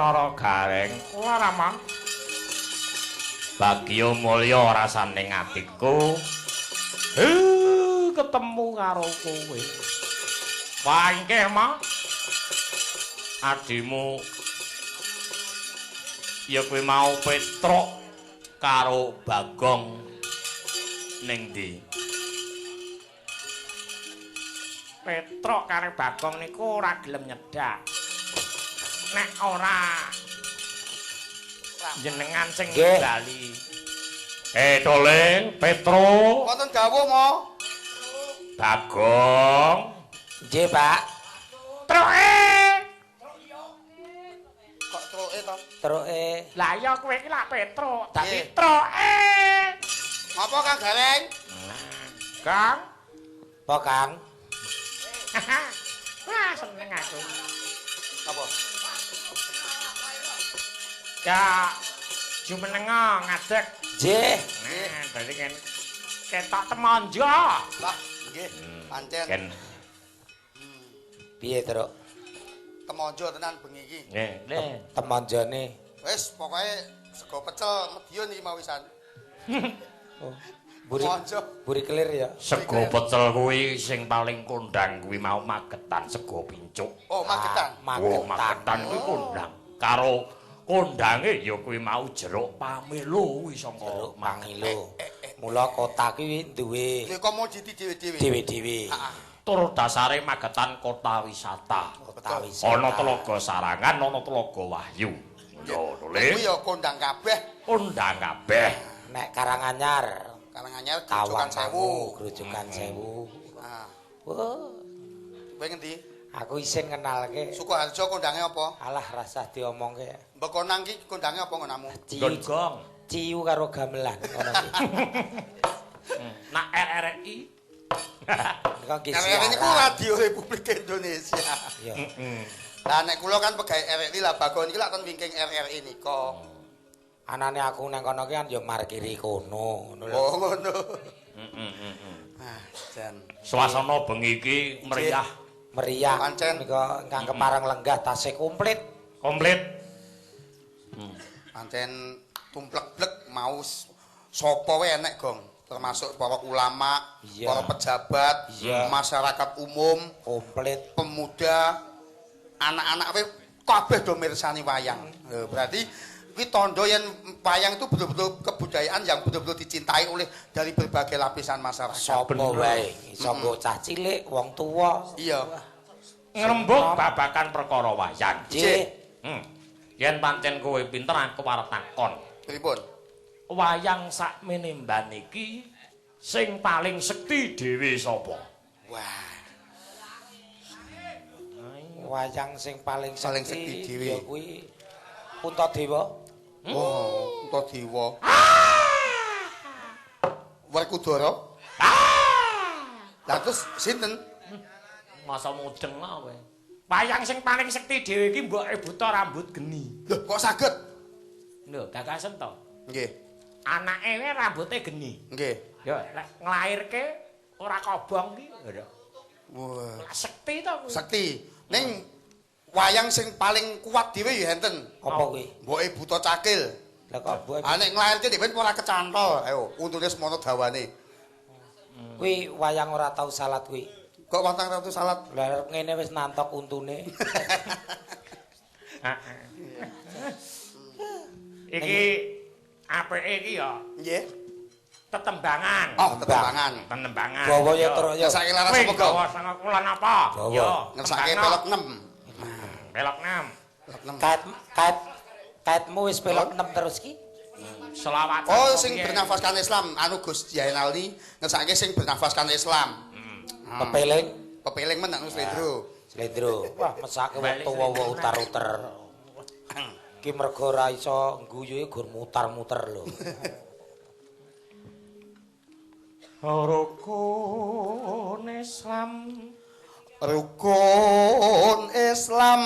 Bathara Gareng. Kula Rama. Bagya mulya rasane atiku. Ketemu karo kowe. Wah, inggih, Ma. Adimu ya kowe mau Petruk karo Bagong ning ndi? Petruk karo Bagong niku ora gelem nyedak. Nek ora jenengan sing bali. Tole, Petruk. Wonten dawuh, Ma. Bagong. Nggih, Pak. Truke. Kok truke to? Truke. Lah iya kowe iki lak Petruk, dadi truke. Ngapa Kang Gareng? Kang. Apa, Kang? Wah, seneng aku. Apa? Ya, jumenenga ngadeg. Nggih. Nah, dadi kan ketok temonjo. Lah, nggih, pancen. Ken. Piye, Truk? Temonjo tenan bengi iki. Nggih. Temonjone. Wis, pokoke sego pecel Mediun iki mau wisan. Oh. Buri, buri kelir ya. Sego pecel kuwi sing paling kondang kuwi mau Magetan sego pincuk. Oh, Magetan. Magetan. Oh, Magetan kuwi kondang. Karo kondange ya kuwi mau jeruk pamelo kuwi saka jeruk pamelo. Mula kota kuwi duwe komoditi dhewe-dhewe. Dhewe-dhewe. Tur dasare Magetan kota wisata. Kota wisata. Ana Telaga Sarangan, ana Telaga Wahyu. Yo, kuwi ya kondang kabeh. Kondang kabeh. Nek Karanganyar, Karanganyar Grojogan Sewu, Grojogan Sewu. Ah. Wah. Kowe ngendi? Aku isin kenalke. Sukoharjo kondange apa? Alah rasah diomongke. Bekonang ki kondange apa ngonamu? Gong. Ciu karo gamelan ngono ki. Nak RRI. RRI niku Radio Republik Indonesia. Iya. Lah nek kula kan pegawe RRI lah Bagong iki lak ten wingking RRI nika. Anane aku nang kono ki kan ya markiri kono ngono lho. Oh ngono. Heeh. Ah, jan. Suasana bengi iki meriah. Meriah. Pancen nika ingkang kepareng lenggah tasih komplit. Komplit. Pancen tumplek-blek mau sapa wae enek, Gong. Termasuk para ulama, iya, para pejabat, iya, masyarakat umum, komplit, pemuda, anak-anak wae kabeh do mirsani wayang. Berarti kuwi tandha yen wayang itu betul-betul kebudayaan yang betul-betul dicintai oleh dari berbagai lapisan masyarakat. Sapa wae, iso nggo cah cilik, wong tuwa. Iya. Ngrembug babagan perkara wayang. Nggih. Yen pancen kowe pinter aku arep takon. Pripun? Wayang sakmenemban iki sing paling sekti dhewe sapa? Wah. Wayang sing paling sekti dhewe ya kuwi Puntadewa. Oh, Puntadewa. Werkudara. Lah terus sinten? Masa mudeng lah kowe. Wayang sing paling sekti dhewe iki mboke buta rambut geni. Lho, kok saged? Lho, gagasen to? Nggih. Anake wae rambuté geni. Nggih. Ya, lek nglairke ora kobong ki. Wah. Sekti to kuwi. Sekti. Ning wayang sing paling kuat dhewe ya enten. Apa kuwi? Mboke buta cakil. Lah kok mboke. Ah nek nglairke dhewe ora kecantol. Ayo, untune semono dawane. Kuwi wayang ora tau salat kuwi. Kok wayang ora tau salat? Lah ngene wis nantok untune. Iki apike iki ya. Nggih. Tetembangan. Oh, tetembangan. Tetembangan. Gawa ya terus ya. Ngersake laras apa, Gawa sanga kulon apa? Ya, ngersake pelok 6. Pelok 6. Pelok 6. Kaitmu wis pelok 6 terus ki. Selawat. Oh, sing bernafaskan Islam, anu Gus Jainalni ngersake sing bernafaskan Islam. Pepeling, pepeling men anu slendro. Slendro. Wah, mesake wong tuwa utar-uter. Ki mergo ora iso ngguyu gur mutar-muter lho. Rukun Islam, rukun Islam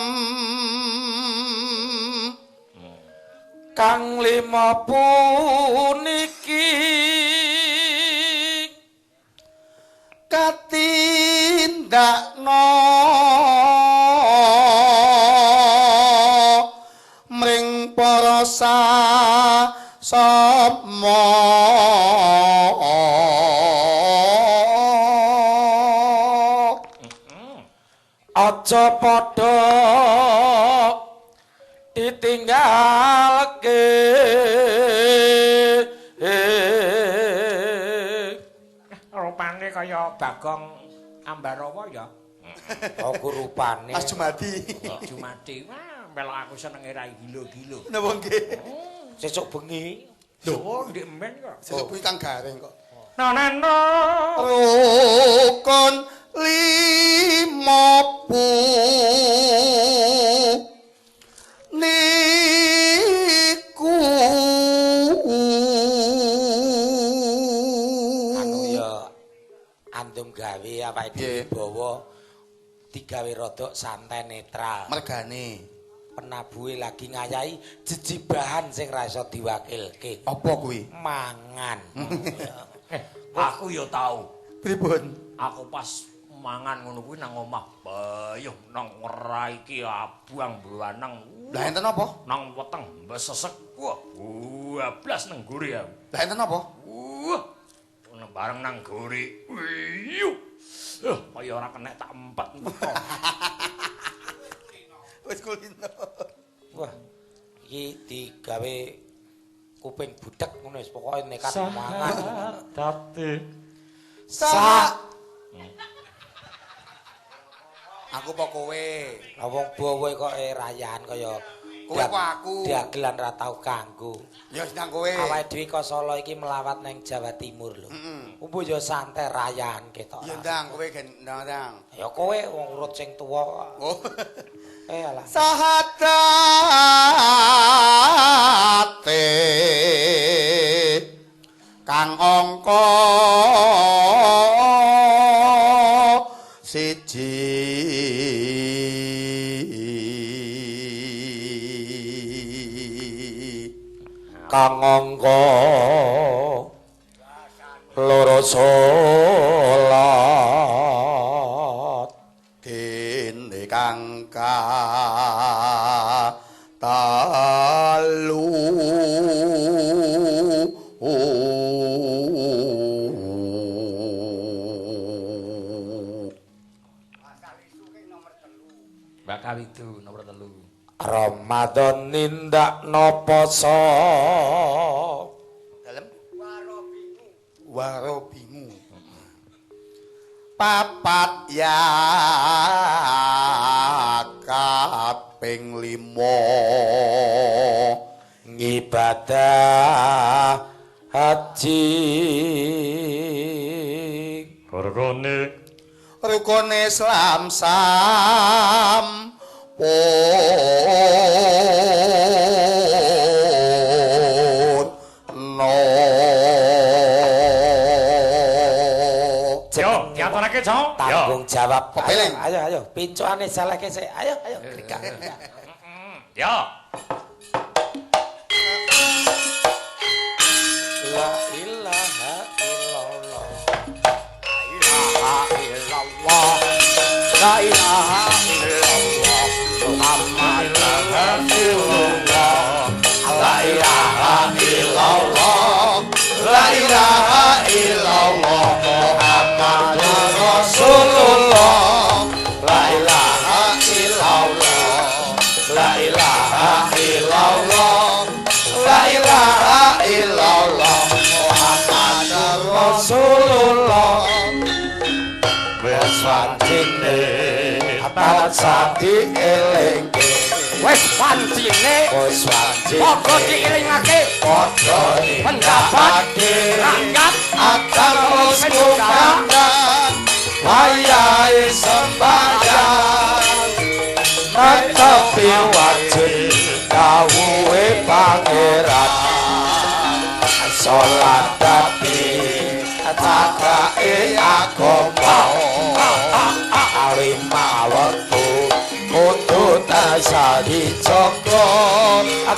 kang lima puniki katindakno para sama. Aja padha ditinggalke. Rupane kaya Bagong Ambarawa ya. Aku rupane Mas Jumadi. Jumadi. Wah, melok aku senenge rai gilo-gilo. Napa nggih? Sesuk bengi. Lho, ndek mben kok. Sesuk bengi Kang Gareng kok. Nonano rukun lima niku. Anu ya andum gawe awake dhewe bawa digawe rodok santai netral. Mergane penabuhe lagi ngayahi jejibahan sing ra iso diwakilke. Apa kuwi? Mangan. Aku ya tau. Pripun? Aku pas mangan ngono kuwi nang omah bayuh nang ora iki abang blanang. Lah enten apa? Nang weteng mbesesek. Wah, 12 nang gori aku. Lah enten apa? Wah, bareng nang gori. Wiyuh. Kaya ora kena tak empet-empet. Wis kulino. Wah, iki digawe kuping budhek ngono wis pokoke nekat mangan. Dadi sak. Aku apa kowe? Lah wong bawa kok rayan kaya kowe apa aku? Dagelan ra tau kanggo. Ya wis nang kowe. Awake dhewe kok Solo iki melawat nang Jawa Timur lho. Umbu ya santai rayan ketok. Ya ndang kowe gen ndang. Ya kowe wong urut sing tuwa kok. Oh. Eh alah. Sahadate kang angka siji kang angka loro salat dene kang telu Mbak Kawidu nomor 3. Ramadan nindakno poso dalem warobingu papat ya kaping 5 ngibadah haji rukune Islam sampurna. Yo, diaturake, Cok. Tanggung jawab. Ayo, ayo, ayo, pincukane salahke sik. Ayo, ayo, krikak. Yo. La ilaha illallah. Illallah. La ilaha illallah. Muhammad Rasulullah. La ilaha illallah. La ilaha illallah. Muhammad Rasulullah. La ilaha illallah. La ilaha illallah. La ilaha illallah. Muhammad Rasulullah. Wis wancine tansah dielingke. Wis wancine wis wancine padha dielingake, padha pendapat rakyat agar kumandang wayahe sembahyang netepi wajib dawuhe pangeran salat dadi cakake agama lima wektu kudu tansah dijaga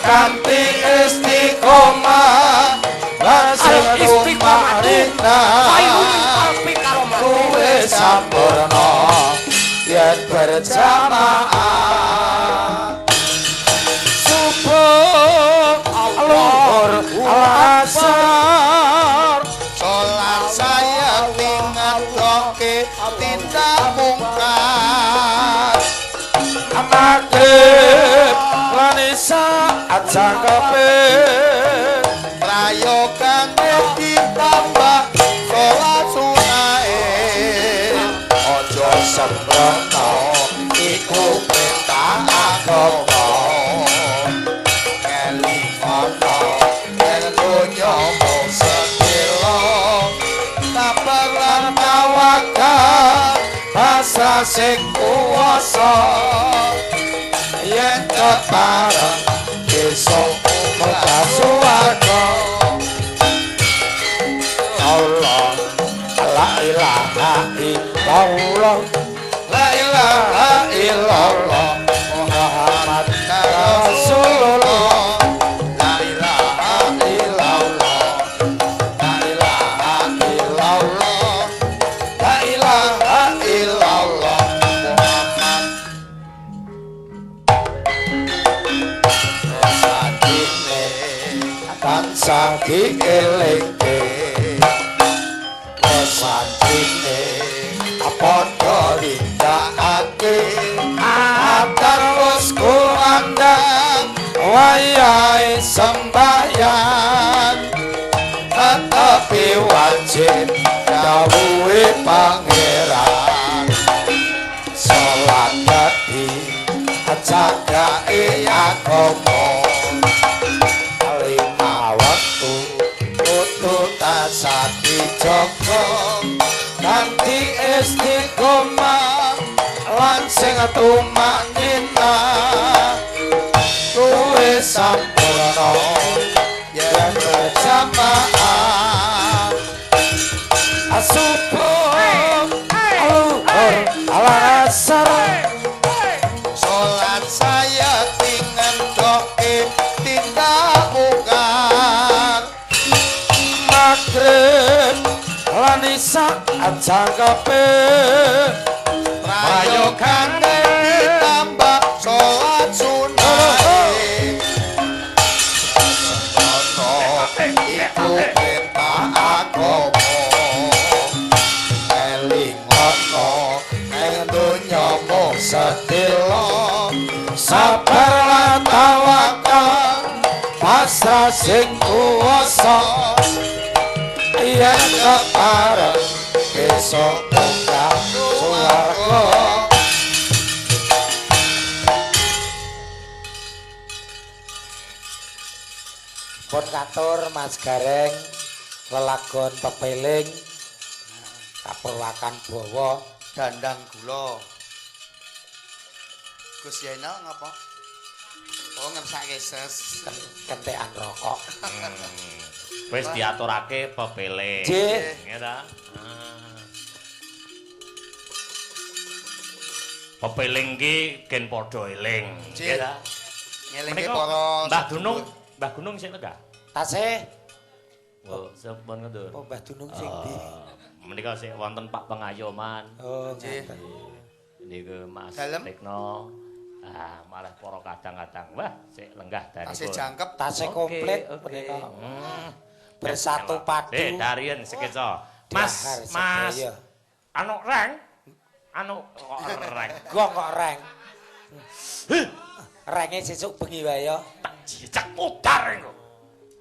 kanthi istiqomah lan istiqomah luwih sampurna yen berjamaah subuh jangkepe prayogane ditambah salat sunahe aja sembrono iku perintah agama elingono yen donya mung sedhela sabar lan tawakal pasrah sing kuwasa yen kepareng besok mlebu swarga. Allah la ilaha illallah la ilaha illallah Muhammad Rasulullah la ilaha illallah la ilaha illallah la ilaha illallah Muhammad Sadine tansah dielingke sadine padha nindakake terus kumandang wayahe sembahyang tetepi wajib dawuhe pangeran salat dadi jagake agama lima wektu kudu tansah dijaga kanthi istiqomah lan sing tumanina luwih sampurna yen berjamaah subuh luhur asar salat saya ngendoke tindak mungkar magrib lan isya jangkepe prayogane ditambah salat sunahe ana iku perintah agama elingono ing donya mung sedhela sabar lan tawakal pasrah sing kuwasa yen kepareng besok munggah swarga. Pun katur Mas Gareng lelagon pepeling kapurwakan bawa dandang gula. Gus Yena ngapa? Oh ngersake ses kentekan rokok. Wis diaturake pepeling. Nggih. Nggih ta? Pepeling ki gen padha eling. Nggih ta? Ngelingke para Mbah Gunung, Mbah Gunung sik lenggah. Tasih. Oh, sampun ngendur. Oh, Mbah Gunung sing ndi? Menika sik wonten Pak Pengayoman. Oh, nggih. Niku Mas Tekno. Ah, malah para kadang-kadang. Wah, sik lenggah danipun. Tasih jangkep, tasih komplit menika. Bersatu padu. Darien sekeca. Mas, Mas. Anu reng. Anu kok reng. Gong kok reng. Renge sesuk bengi wae ya. Tak jejak mudar engko.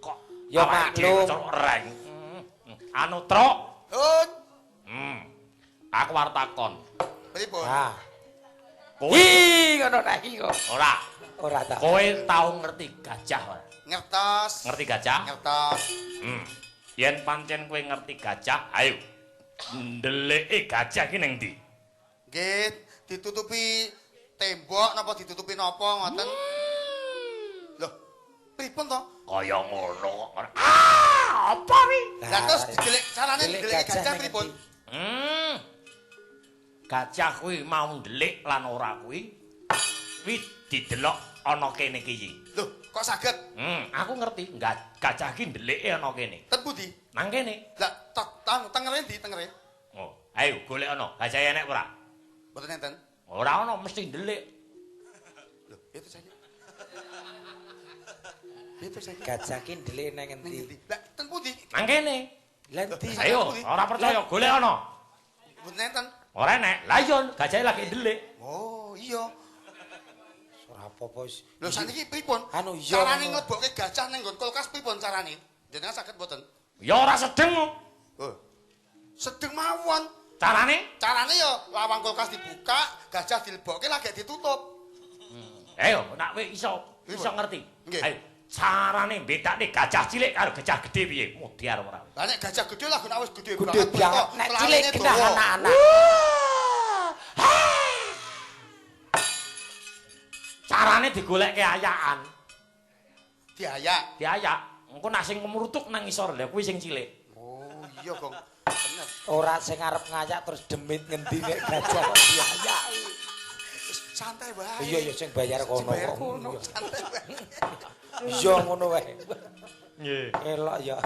Kok ya maklum reng. Anu truk. Hun. Aku arep takon. Pripun? Ha. Kowe ngono ta iki kok. Ora. Ora ta. Kowe tau ngerti gajah ora? Ngertos. Ngerti gajah? Ngertos. Yen pancen kowe ngerti gajah, ayo ndeleke gajah iki ning ndi? Nggih, ditutupi tembok napa ditutupi napa ngoten? Loh, pripun to? Kaya ngono kok. Ah, apa wi? Lah terus didelik carane ndeleke gajah pripun? Gajah kuwi mau ndelik lan ora kuwi kuwi didelok ana kene iki. Loh, kok saged? Aku ngerti. Gajah iki ndelike ana kene. Ten pundi? Nang kene. Lah, tengere ndi tengere? Oh, ayo golek ana. Gajah enek ora? Mboten enten. Ora ana mesti ndelik. Lho, itu saiki. Itu saiki. Gajah ki ndelik nang endi? Lah, ten pundi? Nang kene. Lah endi? Ayo, ora percaya golek ana. Mboten enten. Ora enek. Lah iya, gajahe lagi ndelik. Oh, iya. Ora apa-apa wis. Lho sakniki pripun? Anu iya. Carane nglebokke gajah ning nggon kulkas pripun carane? Jenengan saged mboten? Ya ora sedeng. Oh. Sedeng mawon. Carane? Carane ya lawang kulkas dibuka, gajah dilebokke lagi ditutup. Ayo, nek kowe iso ngerti. Nggih. Ayo, carane bedakne gajah cilik karo gajah gedhe piye? Mudiar ora. Lah nek gajah gedhe lah nek wis gedhe Gedhe banget. Nek cilik genah anak-anak. Carane digolekke ayakan. Diayak. Diayak. Engko nek sing kemrutuk nang ngisor lha kuwi sing cilik. Oh iya, Gong. Bener. Ora sing arep ngayak terus demit ngendi nek gajah kok diayak. Santai wae. Iya ya sing bayar kono. Sing bayar kono, santai wae. Iya ngono wae. Nggih. Elok ya.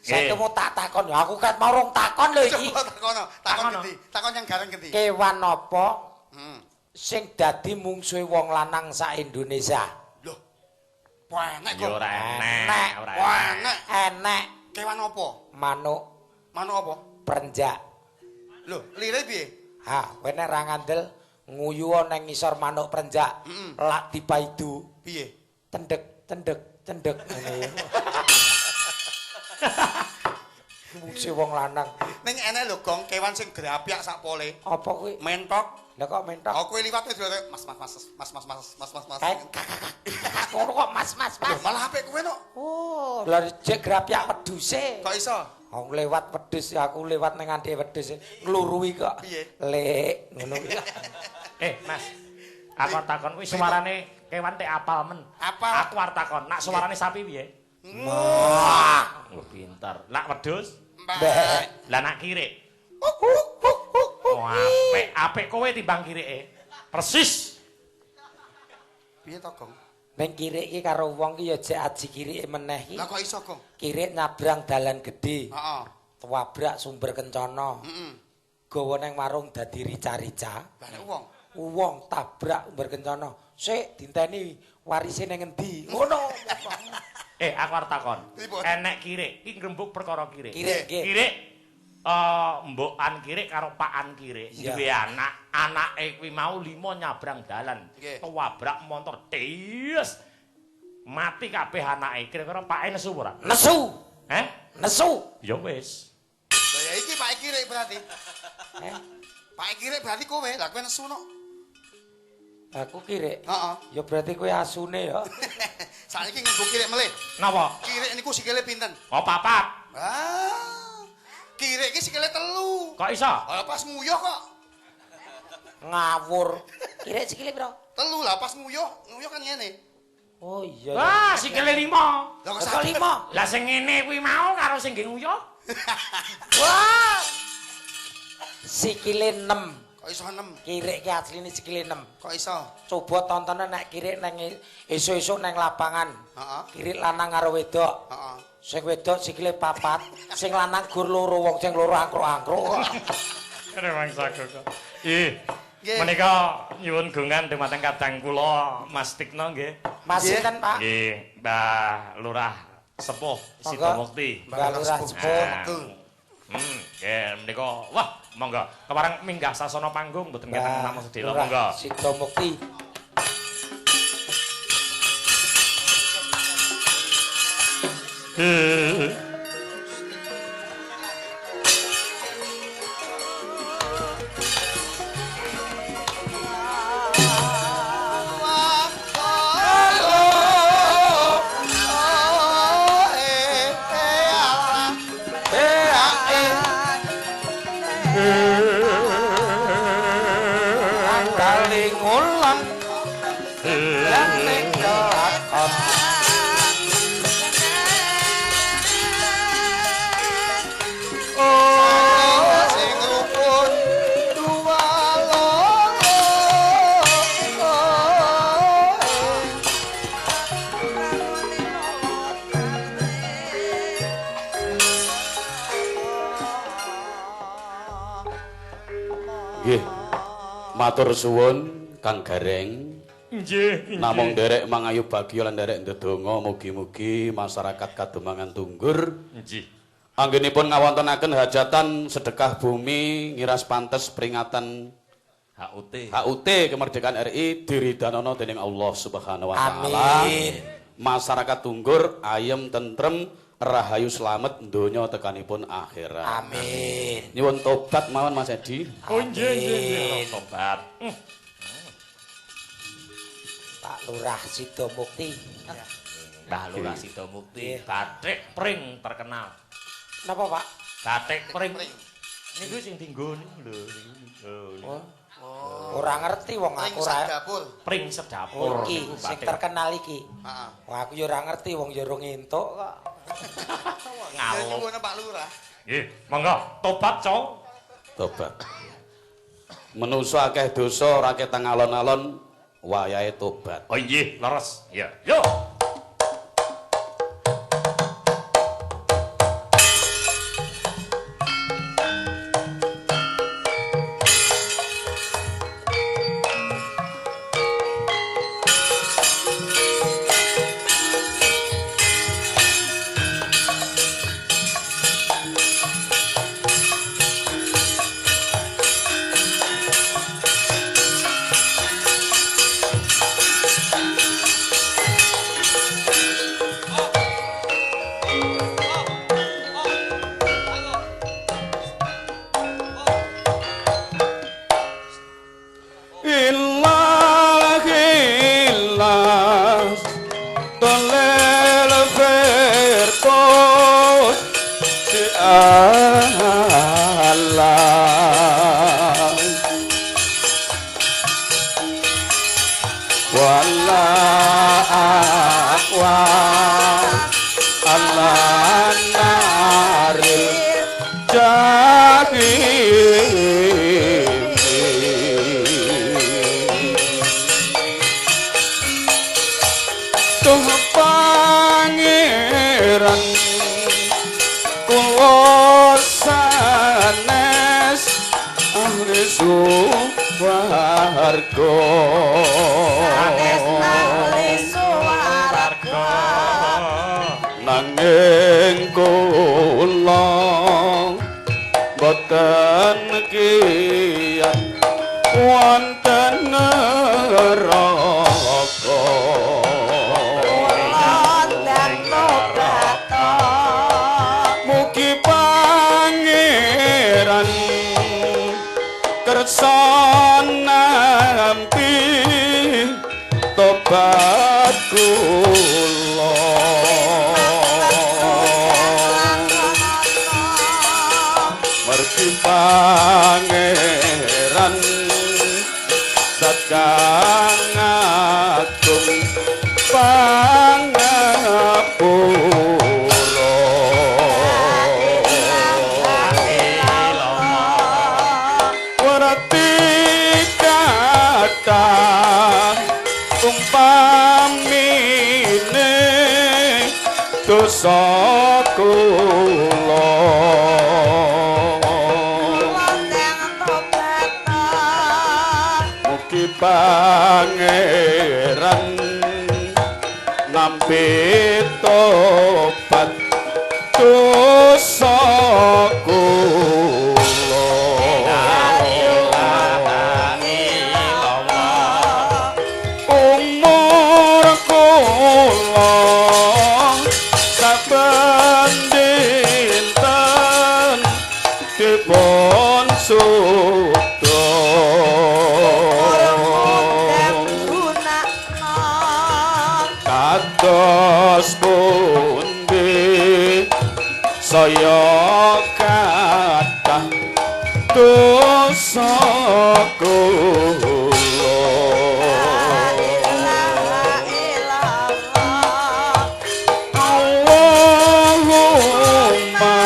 Saiki mau tak takon, aku kat mau rong takon lho iki. Coba takono, takon ngendi? Takon yang gareng ngendi? Kewan apa sing dadi mungsuhe wong lanang sak Indonesia? Lho. Enek Ya kok. ora enek, ora Enek. Enek. Kewan apa? Manuk. Manuk apa? Prenjak. Lho, lire piye? Ha, kowe nek ra ngandel nguyu nang ngisor manuk prenjak. Lak dipaidu. Piye? Tendek, tendek, tendek ngene. Mungsuhe wong lanang. Ning enek lho, Gong, kewan sing grapyak sak pole. Apa kuwi? Mentok. Lah kok mentok? Aku liwat wis mas mas mas mas mas mas mas mas mas. Kae ngono kok mas mas mas. Malah apik kowe no. Oh, lah jek grapyak wedhuse. Kok iso? Aku lewat wedhus, aku lewat nang andhe wedhus ngluruhi kok. Piye? Lek ngono kuwi. Mas. Aku takon kuwi suarane kewan tek apal men. Apal. Aku arep takon, nak suarane sapi piye? Wah, oh, pinter. Nak wedhus? Mbak. Lah nak kirik? Oh, apik, apik kowe timbang kirike. Persis. Piye to, Gong? Ning kirik iki karo wong ki ya jek aji kirike meneh iki. Lah kok iso, Gong? Kirik nyabrang dalan gedhe. Heeh. Tabrak sumber kencana. Heeh. Gawa nang warung dadi rica-rica. Lah nek wong Wong tabrak sumber kencana. Sik dinteni warise nang endi? Ngono. Aku arep takon. Enek kirik, iki ngrembug perkara kirik. Kirik nggih. Kirik mbokan kirik karo pakan kirik duwe anak, anake kuwi mau 5 nyabrang dalan. Tabrak montor des. Mati kabeh anake. Kira-kira pake nesu ora? Nesu. Heh? Nesu. Ya wis. Lah ya iki pake kirik berarti. Heh? Pake kirik berarti kowe. Lah kowe nesu no. Aku kirik. Heeh. Ya berarti kowe asune ya. Saiki nganggo kirik melih. Napa? Kirik niku sikile pinten? Oh, papat. Ah. Kirik iki sikile 3. Kok iso? Lah pas nguyuh kok. Ngawur. Kirik sikile piro? 3 lah pas nguyuh, nguyuh kan ngene. Oh iya. Wah, sikile 5. Lah kok 5? Lah sing ngene kuwi mau karo sing nggih nguyuh. Wah. Sikile 6. Kok iso 6? Kirik ki asline sikile 6. Kok iso? Coba tontonan nek kirik nang esuk-esuk nang lapangan. Heeh. Kirik lanang karo wedok. Heeh. Sing wedok sikile 4, sing lanang gur loro, wong sing loro angkruk-angkruk. Remangsa kok. Ih. Menika nyuwun gungan dumateng kadang kula Mas Tikno nggih. Mas sinten, Pak? Nggih, Mbah Lurah Sepuh Sidomukti. Mbah Lurah Sepuh. Nggih menika wah monggo kepareng minggah sasana panggung mboten keteng namung sedhela monggo. Sidomukti. Nggih. Matur suwun Kang Gareng. Nggih. Namung nderek mangayu bagya lan nderek ndedonga mugi-mugi masyarakat Kademangan Tunggur nggih anggenipun ngawontenaken hajatan sedekah bumi ngiras pantes peringatan HUT. HUT kemerdekaan RI diridanono dening Allah Subhanahu wa taala. Amin. Masyarakat Tunggur ayem tentrem rahayu slamet donya tekanipun akhirat. Amin. Nyuwun tobat mawon Mas Edi. Oh nggih nggih nggih tobat. Pak Lurah Sidomukti. Mbah Lurah Sidomukti, batik pring terkenal. Napa, Pak? Batik pring. Niku sing dinggo niku lho. Oh. Ora ngerti wong aku ora sedapur. Pring sedapur iki sing terkenal iki. Heeh. Wong aku ya ora ngerti wong ya ora entuk kok. Ngawur. Nyuwun Pak Lurah. Nggih, monggo tobat, Cok. Tobat. Menusa akeh dosa ora ketang alon-alon wayahe tobat. Oh nggih, leres. Ya. Yo. Nanging kula boten kiyan wonten neraka. Kula ndang tobat. Mugi pangeran kersa nampi tobat kula. Mergi pangeran zat kang agung pangapura. Werti kathah umpamine dosa kula. Mugi pangeran nampi tobat dosa kula. Umur kula saben dinten dipun suda. Kados pundi saya kathah dosa kula. Allahumma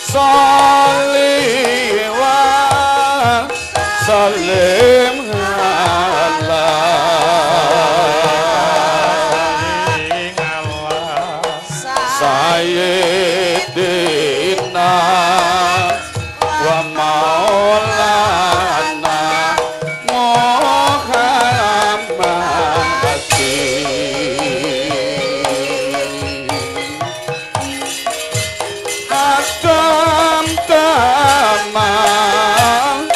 sholli wa sallim ala Sayyidina wa Maulana Muhammadin. Adam tamam.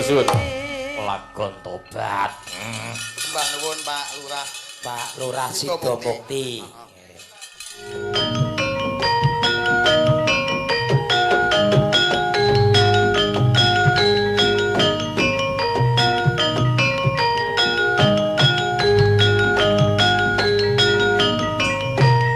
suwun. Lagon tobat. Sembah nuwun Pak Lurah. Pak Lurah Sidomukti. Heeh.